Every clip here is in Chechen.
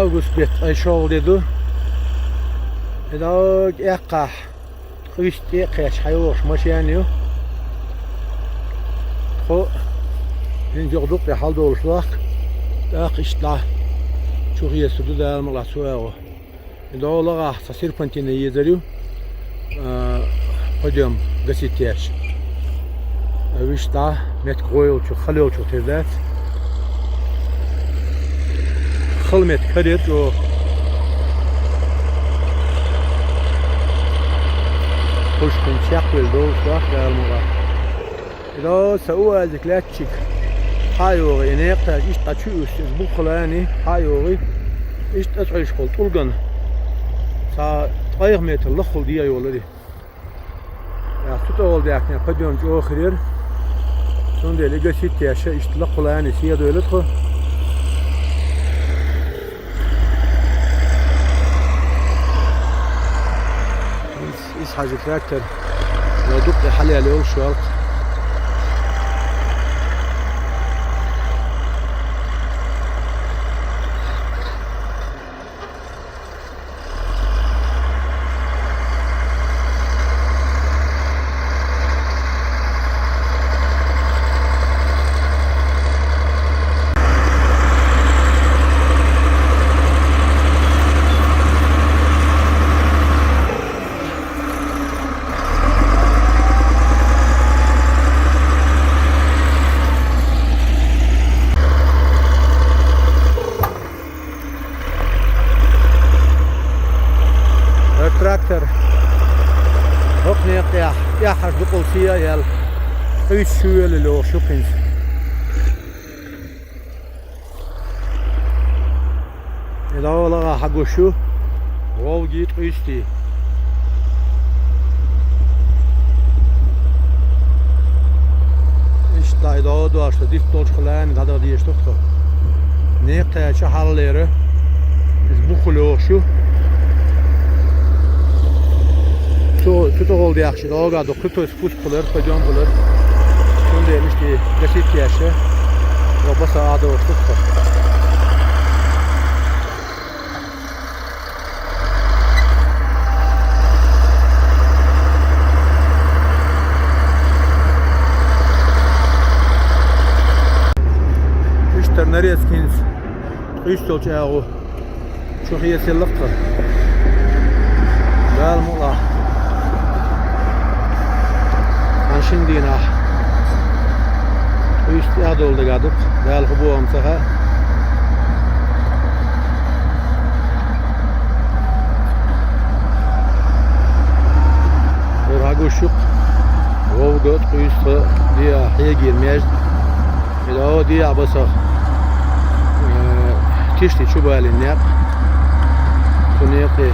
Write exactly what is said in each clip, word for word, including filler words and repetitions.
Август бетта ткъе шолгӀа де ду. Э, дог эккхахь, ткъуьйсу тӀе а кхаьчча хьайогӀуш машен ю. Тхо хӀинца юха дукха тӀе хьалдолуш вахка, тӀаккха иштта дӀа чухьесур ду Дала мукъалахь цу агӀор. И догӀу лагӀахь цхьа серпантин езар ю, а, подъём гасить еш. А, вуьш дӀа меттиг гӀо йолчух, хала йолчух тера дац. Хала меттиг карийра чӀогӀа. Пушкин чекхвелла долуш вахка Дала мукъалахь. Ро сан уазик лаьттачиг хьа а йогӀий, и некъа тача иштта дӀа чу уьссу, иза буххалани хьа а йогӀий, иштта цӀийш болу тӀулган цхьа ткъайх метр лаххула дегӀ йолари. Цу тӀе гӀолла даьхкина подъём чӀогӀа хир яра. Цундела и гасить еш иштта лакхахулани сехьадевлла тхо. Ис хьажа трактор, но дукха хьалаьлла йолуш валкх. Э, трактор хӀокху некъехь тӀаьххьарш дукъал сехьа а яьлла, къуьйсуш шу велла лоьхуш ю хӀинца. И догӀу лагӀа хьагуш ю вовгий, ткъуьйстий. Иштта и догӀу дош ду, дитт долчу хиларна дӀадаха дезаш ду тхо. Некъа тача хьаллера иза буххула йогӀуш ю. Цу, цу тӀе гӀолла даьхча догӀа ду крутой спуск хилар, подъём хилар. Цундела иштта гасить еш, ва баса а догӀуш ду тхо. Иштта Нарецкинца къуьйсу йолчу агӀо чухьесаелла-кх тхо. Дала мукъалахь, хьан шина дийнахь къуьйсу тӀаьхьадовла дагахь ду-кх, Дала хӀун боху-м ца хаьа. Ур хьагуш ю-кх вовга, ткъуьйсу, тхан дегӀан хьегийра маьждиг. И догӀу дегӀан басах, э, тишни чу балийна некъ. Цу некъе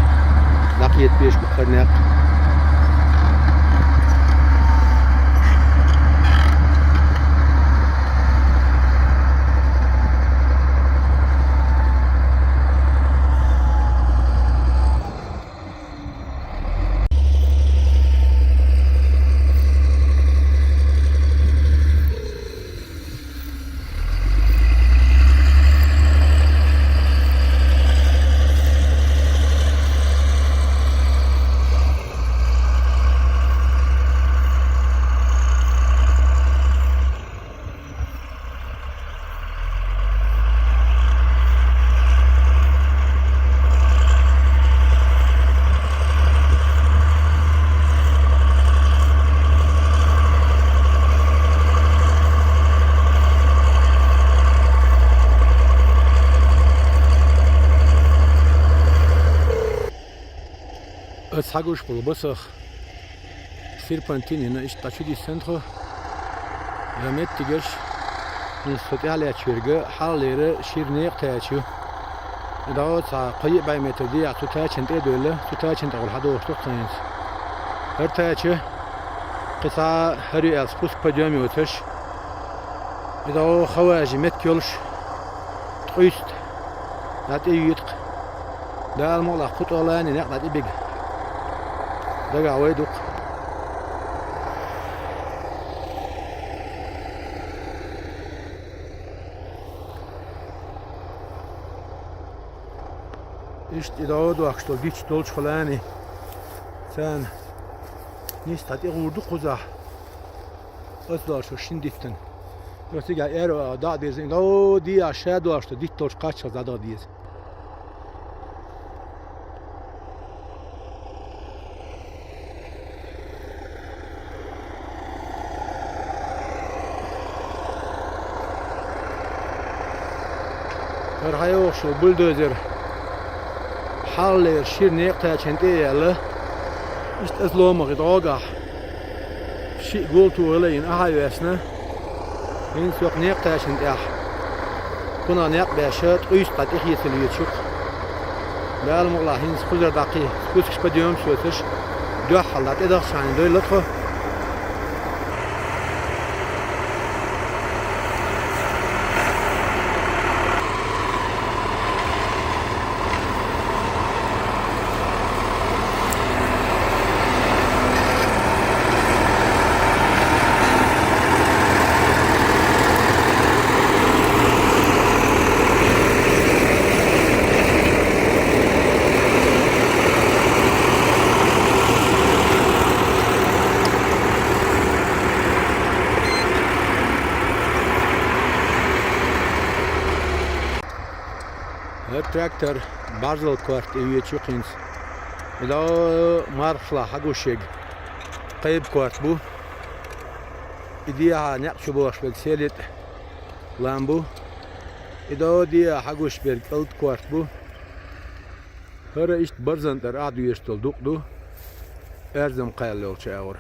дӀакхета беш бу хӀара некъ. Аса хьагуш болу басах серпантин йина, иштта дӀа чу диссина тхо. Я меттигаш, хӀинца со тӀаьхьалаьттачу ерга хьаллера шира некъа тача ю. И догӀу цхьа кхо-йиъ бӀе метр дегӀ цу тачанна тӀе а девлла, цу тачанна тӀехула хьадогӀуш ду-кх тхо хӀинца. ХӀара тача кхин цхьа хӀара ю аьлла спуск, подъём йоцуш, и догӀу хаважи меттиг йолуш, ткъуьйсу дӀа тӀе йоьду-кх. Дала мукъалахь, кху тӀе гӀолла некъ дӀа тӀе бига дагахь вай ду-кх. Иштта и дӀо дохкаш долу дитт долчу хилани, царна нийсса дӀа тӀе гӀур ду кхузахь. Аса долуш шина диттана. Йо, цигахь аьрру а дӀа а дирзина, дӀо дехьа ша долуш ду дитт долчу кхаччалц дӀадала деза. ХӀара хьайогӀуш бульдозер хьалхалера шира некъа тачана тӀе а яьлла, иштта аса ломах и дӀогахь шиъ гулто гӀила йина ахьа а весна, хӀинца йоккха некъа тачана тӀехь кхунах некъ беш, ткъуьйсу дӀа тӀехецалла везаш ю-кх. Дала мукъалахь, хӀинца кхузара дӀакхин, спускаш подъёмаш йоцуш, дуьххьал дӀа тӀедахчахьана дойла тхо. ХӀара трактор бӀарзал корта тӀе везаш ю-кх хӀинца. И дӀо мархашлахь хьагуш ерг кхайба корта бу. И дехьа некъ чу бохуш берг селитӀа лам бу. И дӀо дехьа хьагуш берг кӀалт корта бу. ХӀара иштта барзан тӀара ахь доьшуш долу дукъ ду, аьрзам кхаьлла йолчу агӀор.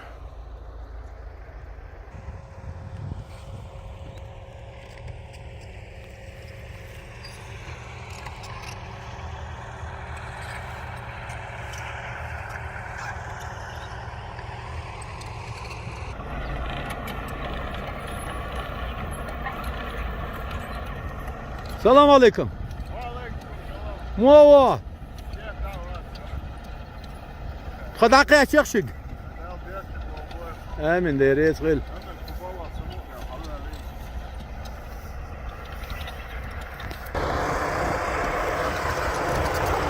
Салам алейкум. Ва алейкум салам. Муо во? Тхо дӀакхаьчча шуьга. Амин, Дела реза хуьлда.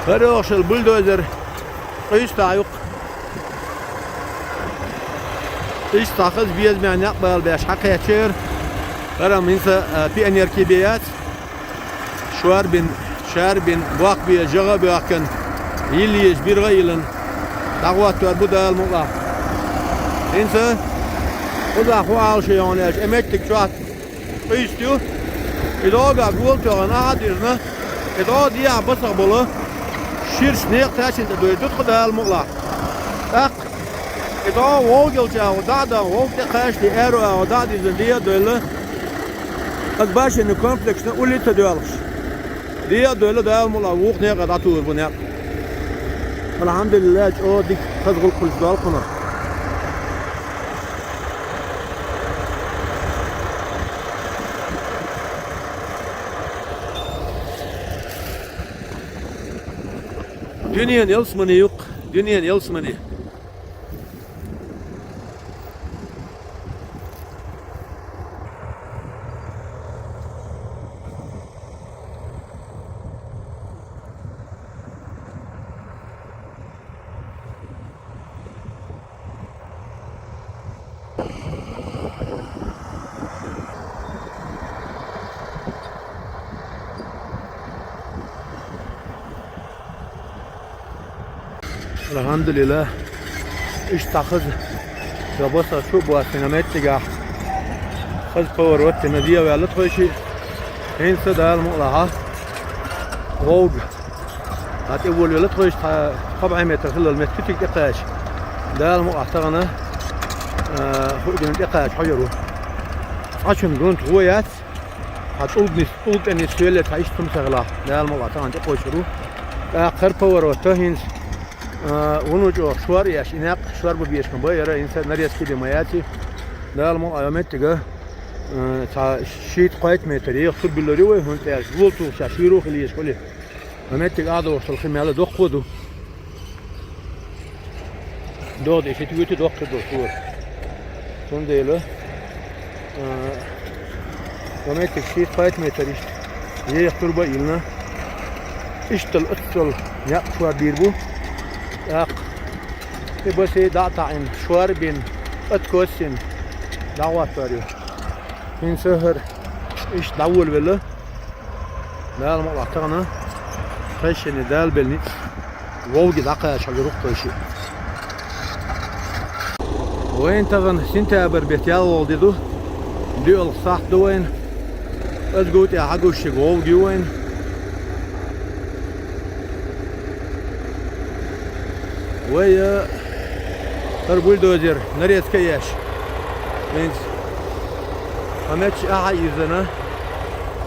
ХӀара йогӀуш йолу бульдозер къуьйсу тӀехь ю-кх. Иштта цхьа хаза безаме некъ бала беш хьакхаьчнера. ХӀара-м хӀинца, а, пионерки бен яц. Шорбина, шарбина, боккха бен, жагӀа а боьхкина, йилла еза биргӀа а йиллина, дӀахӀоттор бу Дала мукъалахь. ХӀинца кхузахь хӀун ала шу йогӀу аьлча, и меттиг чохь къуьйсу ю. И дӀогахь гола тоьхна ахьа а дирзина, и дӀо дехьа басах болу ширачу некъа тачана тӀе дойр ду тхо Дала мукъалахь. ТӀаккха и дӀо вовгӀалчу агӀор дӀа а дан, вовг тӀекхаччалц аьрру агӀор дӀа а дирзина, дехьа а доьлла, аса башенный комплексна улица доьлхуш. Дехьа а доьлла, Дала мукъалахь, вукху некъа дӀатур бу некъ. Алхьамдулиллах, чӀогӀа дика хаза гӀуллакх хуьлуш долу кхунах. Дуьненан ялсамани ю-кх, дуьненан ялсамани. Алхьамдулиллах. Иштта хаза, ша баса шу боццина меттигахь. Хаза поворот дина, дехьа ваьлла тхойши. ХӀинца Дала мукъалахь вовга. Ткъа тӀе волавелла тхойши, тха кхо бӀе метр хиллал метта куьтиг тӀекхача. Дала мукъалахь тахана, а, хӀуъ дина тӀекхача хьожур ву. Цкъачунна гунта гӀо яц. Хьан тӀулгнис, тӀулг тӀе нисвелле, цхьа иштта хӀума ца хилахь, Дала мукъалахь тахана тӀекхочур ву. ТӀаккха хӀара поворот а хӀинца, а, вуно чӀогӀа шор а еш, и некъ шор бан бешан бан яра, хӀинца нарезка бен ма яций. Дала мукъалахь йо меттига, а, цхьа шийтта-кхойтта метр еха тур буьллур ю вай, хӀунда аьлча гул тухуш шуьйра хила езаш хӀули. Ма меттиг а догӀуш долу хи мел а доккха ду. ДогӀу де шийтта вуьту доккха долу сура. Цундела, а, ма меттиг шийтта-кхойтта метр иштта еха турба а йиллина. Иштта оццул Некъ шор бийр бу. ТӀаккха и басе дӀа а таӀийна, шор а бина, откос а йина, дӀахӀоттор ю. ХӀинца хӀара иштта дӀаволавелла. Дала мукъалахь, тахана тхоашинна Дала белла ницкъ Вовге дӀакхача хьалур ву-кх тхоашиъ. Вайна тахана сентябрь бетта ялхалгӀа де ду, доьалгӀа сахьт ду вайна. Ӏазгов тӀехьа хьагуш йолу Вовга ю вайна. Вай, э, хӀара бульдозер нарезка а еш, хӀинца хьан метташ ахьа а ирзина,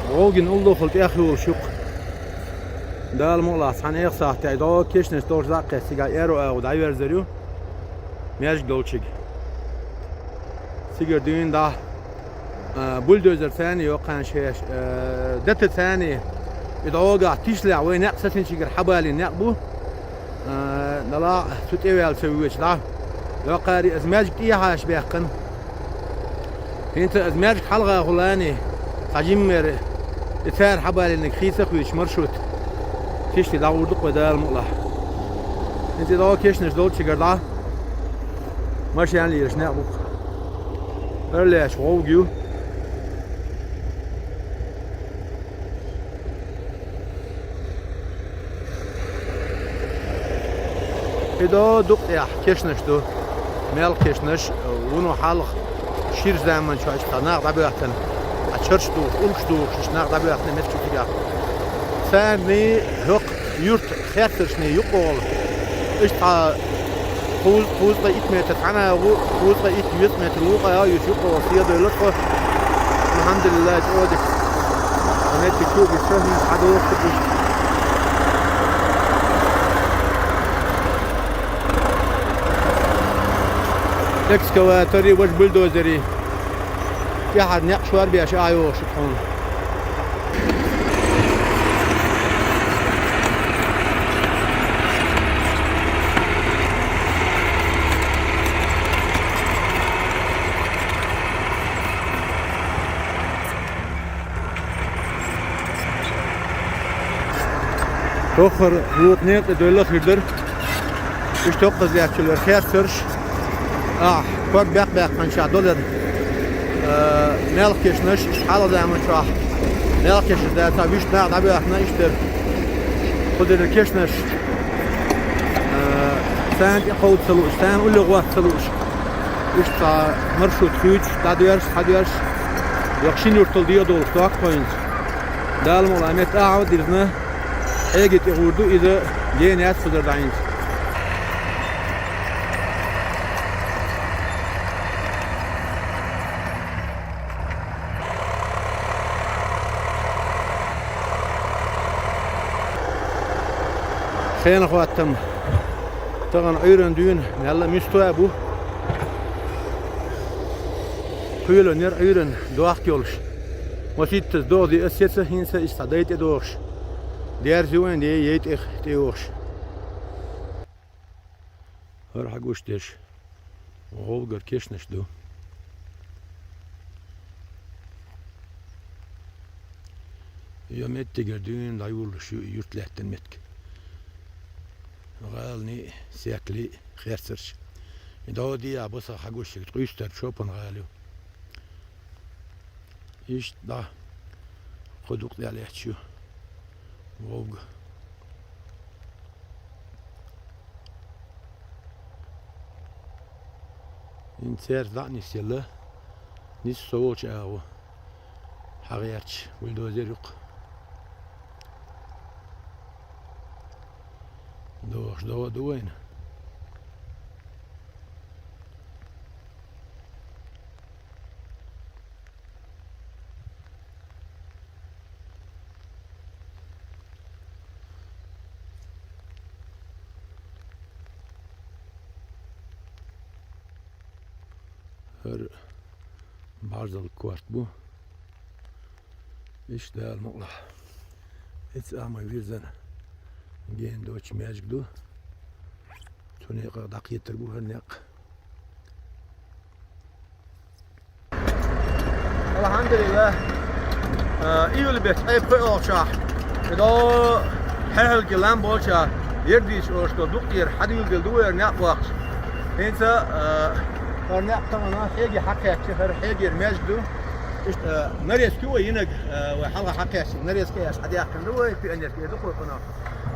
Вовгина уллохула тӀехйолуш ю-кх. Дала мукъалахь, цхьана-эха сахьтехь дӀо кешнаш долуш дӀа а кхетта, цигахь аьрру агӀо дӀаверзар ю маьждиг долчуьнга. Цигара дуьйна дӀа, а, бульдозер царна йоккхаьнна шаьш, а, дата царна, и дӀогахь тишлехь вай некъ сацинчигара хьабалийна некъ бу, а, далахь цу тӀе ваьлла ца воьдуш дӀа. Доккхари аса маьждиг тӀехьаша баьккхина. ХӀинца аса маьждиг хьалха хуьлу, цхьа жиммера и цара хьабалийнарг хийца а хуьйцуш маршрут. Тиште дӀагӀур ду-кх вай, Дала мукъалахь. ХӀинца и дӀо кешнаш долчигара дӀа машен лелаш некъ бу-кх. ХӀара лаьтташ Вовга ю. И дӀо дукъ тӀехь кешнаш ду. Мел кешнаш, вуно хьалха шира заманчохь иштта нах дӀабоьттина, а чарш духуш, урш духуш, иштта нах дӀабоьттина меттиг чу цигахь. Царний хӀокху юьртан херцаршний юкъагӀолла. Иштта кхузткъа, кхузткъе итт метр цхьана агӀо, кхузткъе итт, везткъа метр вукъа а ю, юкъагӀолла схьадевлла тхо. Алхьамдулиллахь, чӀогӀа дика. Меттиг чу а гича, хӀинца хьадогӀуш ду иштта. Экскаваторий, важа бульдозерий. ТӀаьхьара некъ шорбеш а йогӀуш ю тхуна. Тоххара вукху некъа тӀе доьлла хир дара. Уьш токхаза лаьттачул яра херцарш. Ахь, ког баьккха-баьккхинчохь долу яра, э, мелхкешнаш, хьалха заманчохь мелхкешнаш дацахь, вуьшта нах дӀабоьхна, иштта дара. Кху дерриг кешнаш, э, царна тӀе кховда ца лууш, царна улле гӀотта ца лууш. Иштта цхьа маршрут хуьйцуш, дӀадоьрзуш, схьадоьрзуш, йоккха шина юьрталла дегӀан долуш доккху хӀинца. Дала мукъ лахь, метта ахьа а дирзина, Ӏеги тӀе гӀур ду иза, гена яц кхузара дӀа хӀинца. Хенахоттам. Тахана Ӏуьйранна дуьйна мелла а муьста а бу. Кхоьлина яра Ӏуьйранна дохка йолуш. Маситтаза догӀа де ас сеца хӀинца иштта цхьа дай тӀе дохуш. Дерза ю вайн, де, яй тӀех тӀе йохуш. ХӀара хьан гуш дерш? ГӀовгара кешнаш ду. Йо, меттигара дуьйна дӀайолалуш ю и юрт лаьттина меттиг. ГӀаланийн, сехкалиин херцарш. И дӀо дехьа баса хьан гуш, шиъ къуьйсуш дара, Чопан-гӀала ю. Иштта дӀа кху дукъ тӀе лаьтташ ю. ГӀовга. ХӀинца цаьрца дӀа а нисъелла, нисса со волчу агӀо хьагӀерташ бульдозер ю-кх. Дохуш догӀа а ду вайна. ХӀара бӀарзал корта бу. Иштта Дала мукъ лахь. Эца а ма вирзина, гена доцу маьждиг ду. Цу некъа дӀакхетар бу хӀара некъ. Алхьамдулиллах. Э, июль бетта ткъе пхоьалгӀачохь, и дӀо хьехалги лам болчохь, Ердийчу оша дукха тӀера хьадуьйладелла ду вай хӀара некъ боккхуш. ХӀинца, а, хӀара некъ тахана хьеге хьакхаьчча, хӀара хьегера маьждиг ду. Иштта, а, нарезка ю вай йинарг, а, вай хьалха хьакхаьчча, нарезка еш хьадаьккхина ду вай, пионерский ду кхойкхуна.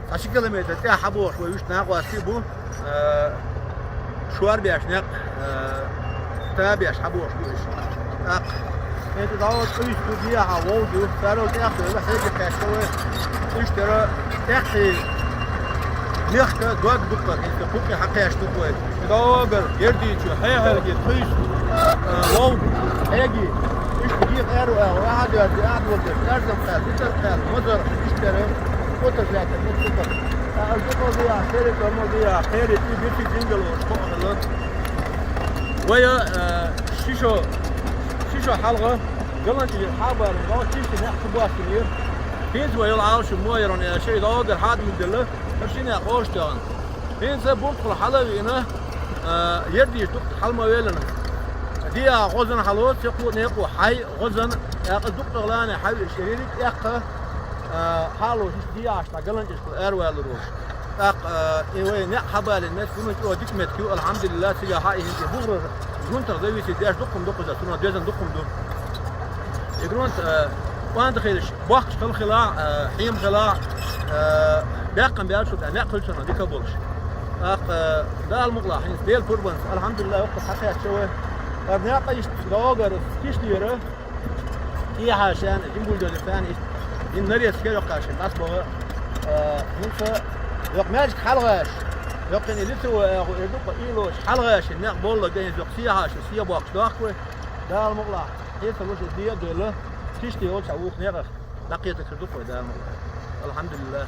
Цхьа ши километр тӀехь хьабохуш вай вуьшта накъостий бу, а, шор беш некъ, а, та беш хьабохуш бу уьш. ТӀаккха хӀинца дӀо цӀуйсу ду дехьа вовда ю, царал тӀехь а хьеге кхаьчна вай. Иштта яра тӀекхий мехка дог дукха, хӀинца кхукхи хьакхаьчна ду вай. ДӀогара, ердийчу, хьехарги, кхуьйсу, а, вовда, хьеги. Иштта дийха аьрру агӀор, ахьа доьрзий, ахьа доьрзий, аьрзам кхаьлла, дитар кхаьлла, мазар, иштта яра, отар лаьттар, муццукар. А, аш дукха дийа, хери, тӀома дийа, хери, и битиг жингал олуш, кхоъ хилла. Вай, а, ши шо, ши шо хьалха, галанча хьабарна, вай кийча некъ ца боссинера. ХӀинца вай йолу Ӏалашо мо яра аьлла, шайн дӀогара хьадуьйладелла, хӀара ши некъ къош тоьхна. ХӀинца буккхула хьала а веана, а, ердийчу дукха хьала ма веллана. Диа гӀозана хьало, цекхо некъо хьай, гӀозана, тӀаккха дукха лана хьаьвзаш, ерриг тӀеккха, а, хьало, хӀинца диахьаш дӀа галанчашкахула аравалур волуш. ТӀаккха, а, и вай некъ хьабалийна меттиг, хӀунда чӀогӀа дика меттиг ю, алхьамдулиллахӀ, цигахь хьаихинчу бухарара грунтах зависит деш дукха хӀума ду кхуза, цунах доьзна дукха хӀума ду. И грунт, а, кӀанта хилча, боккхуш хала хилахь, а, хьема хилахь, а, баьккхина баьлча, тӀаккха некъ хуьлучунах дика болуш. ТӀаккха, а, Дала мукъалахь, хӀинца Делан пурбанца, алхьамдулиллахӀ, воккха хьакхаьчча вай. ХӀара некъ иштта дӀогара кишлера, тӀехьа шена, жима бульдозер царна иштта, хӀинца нарезка хир йоккхуш шен дӀасабаха, а, хӀинца йоккха маьждиг хьалагӀаш, йоккхуьнан лицевой агӀо эр ду-кх, ийлош хьалагӀаш, некъ боллаг дан хӀинца йоккха сехьа шу, сехьа боккхуш дохку вай, Дала мукъалахь, хьесалуш иза де а доьлла, кишта йолчу а вукху некъах. ДӀакхетар хир ду-кх вай, Дала мукъалахь. АлхьамдулиллахӀ.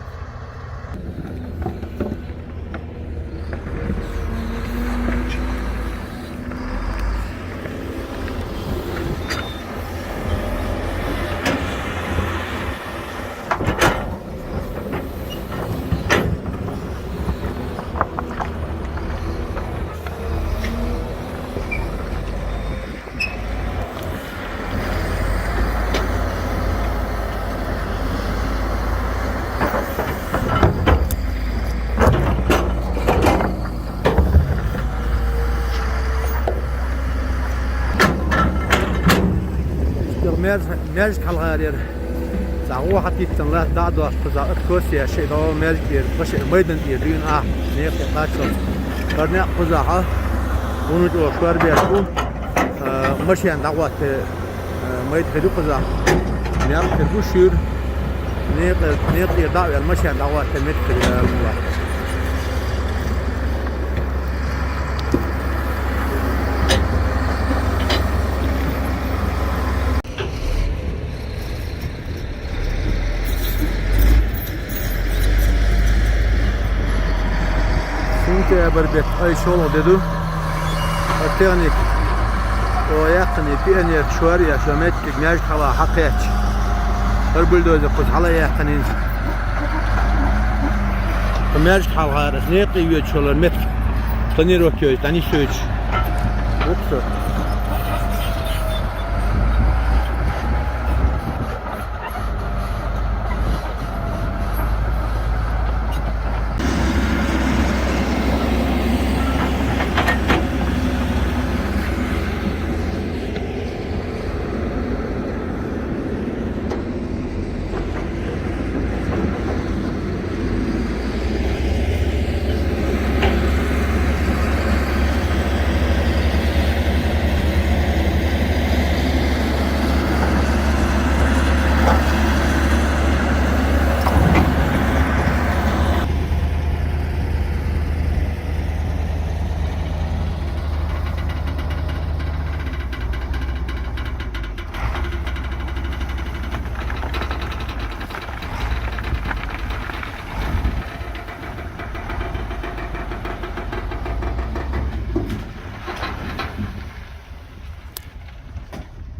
Маьждиг хьалхарера. Цхьа гӀо хьатиттина латта дӀа а дош кхузахь, ат косъеш шайн дӀо маьждигера, тхан шайн майдан тӀера дуьйна ахь, некъа тӀе кхаччалц. ХӀара некъ кхузахь, хӀунда чӀогӀа шорбеш бу, а, машен дӀахӀоттар, а, майда хир ю кхузахь. Некъ хир бу шуьйра, некъа, некъера дӀа а ваьлла, машен дӀахӀоттар меттиг хир ю, Дала мукъалахь. Сентябрь беттан ай шолгӀа де ду. Ткъа техника, о, яьккхина, пионераш шоръеш, о, меттиг маьждиг хьалха хьакхаьчча. ХӀара бульдозер кхуза хьала а яьккхина хӀинца. Ткъа маьждиг хьалхара аса некъа йоьдуш йолу меттиг. Планировка йойтуш, дӀанисдойтуш. Вукху со.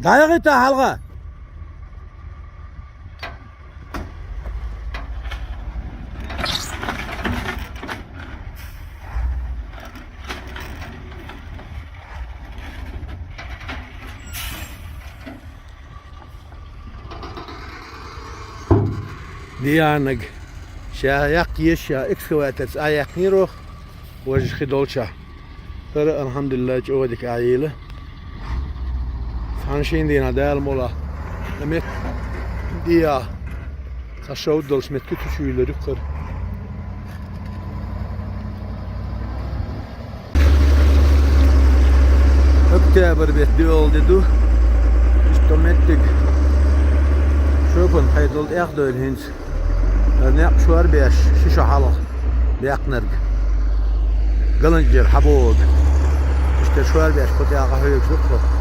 ДӀаяхийта хьалха! Дианаг, Ша яккха еза, ша экскаваторца а яьккхинера оха, важа хи долча. ХӀара, алхьамдулиллахӀ, чӀоагӀа дика а йийла. Цхьан шин дийнахьа Дала мукъ лахь, а метта дийя, цхьа шовда долча метте тучу йиллар юккъера. Октябрь бетта доьалгӀа ди ду. Иштта меттиг шопан пайдал тӀехдойла хӀинца. Некъ шорбеш, ши шо хьалха баьккхинарг. Галанчера хьабоагӀа. Иштта шорбеш кху тӀехьа хьоьгуш ду-кх.